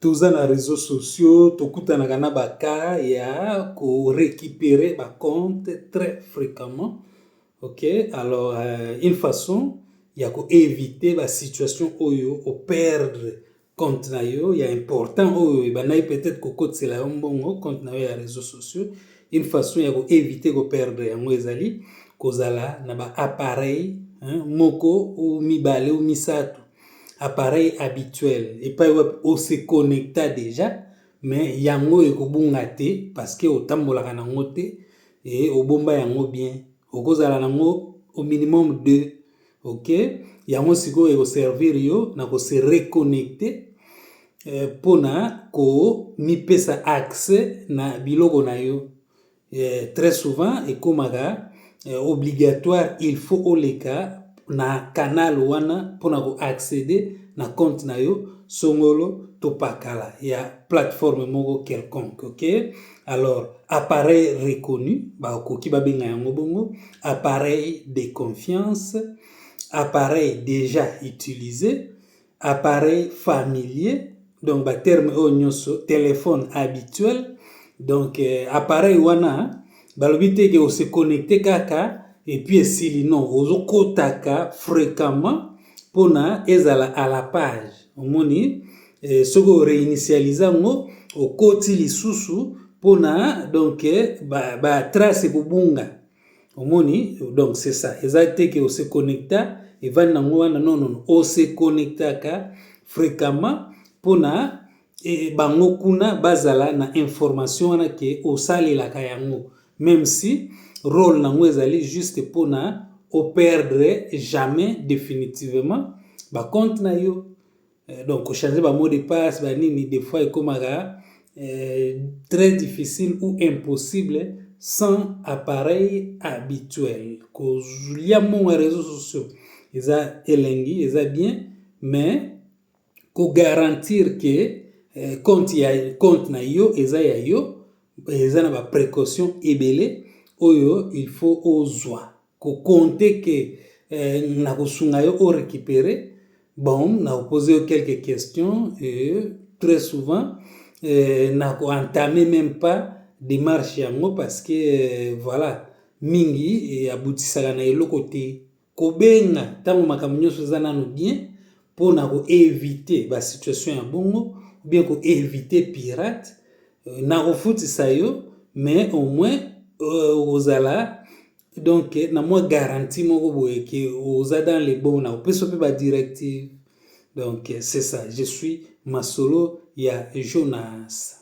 Toza na réseaux sociaux, tokutanaka na bacas ya korécupérer bacompte très fréquemment, ok. Alors une façon ya koéviter basituation oyo operdre compte na yo ya important, oyo ebandaki peut-être kokotisela yo mbongo, compte na yo ya réseaux sociaux, une façon ya koéviter koperdre yango ezali kozala na baappareil moko ou mibale ou misato. Appareil habituel epai wapi ose connecta déjà, mais yango ekobunga te parce que otambolaka nango te e obomba yango bien. Okozala nango au minimum deux, ok. Yango sikoyo ekoservir yo na kose reconnecter mpona komipesa accès na biloko na yo. Très souvent ekomaka obligatoire, il faut oleka na canal wana mpona koaccéder na compte na yo songolo to pakala ya plateforme moko quelconque, ok. Alors, appareil reconnu, bakoki babenga yango bongo, appareil de confiance, appareil déjà utilisé, appareil familier, donc baterme oyo nyonso, téléphone habituel. Donc appareil wana, balobi te ke ose connecte kaka et puis esili. Non, ozokotaka fréquemment mpona ezala à la page. Omoni, soki oréinitialiser yango, okoti lisusu mpona donc batrace ba ekobunga. Omoni, donc c'est ça. Eza te ke ose connecta, evandi nango wana. Non, non, ose connectaka fréquemment mpona bango kuna bazala na information wana ke osalelaka yango, même si rôle nango ezali juste mpona operdre jamais définitivement bacompte na yo. Donc kochanger bamot de passe, banini, des fois ekomaka très difficile ou impossible sans appareil habituel. Kolia mbongo ya réseaux sociaux eza elengi, eza bien, mais kogarantir ke compte ya compte na yo eza ya yo, eza na baprécaution ebele oyo il faut ozwa. Kocompter ke na kosunga yo orécupérer, bon, na kopose yo quelques questions et très souvent na koentamer même pas démarche yango parce que voilà, mingi abutisaka na eloko te. Kobenga ntango makambo nyonso eza nano bien mpona koéviter basituation ya bongo ou bien koéviter pirate na kofutisa yo, mais au moins ozala donc na mwa garantie moko boye ke oza dans le bon, na kopesa mpe badirective. Donc c'est ça. Je suis Masolo ya Jonas.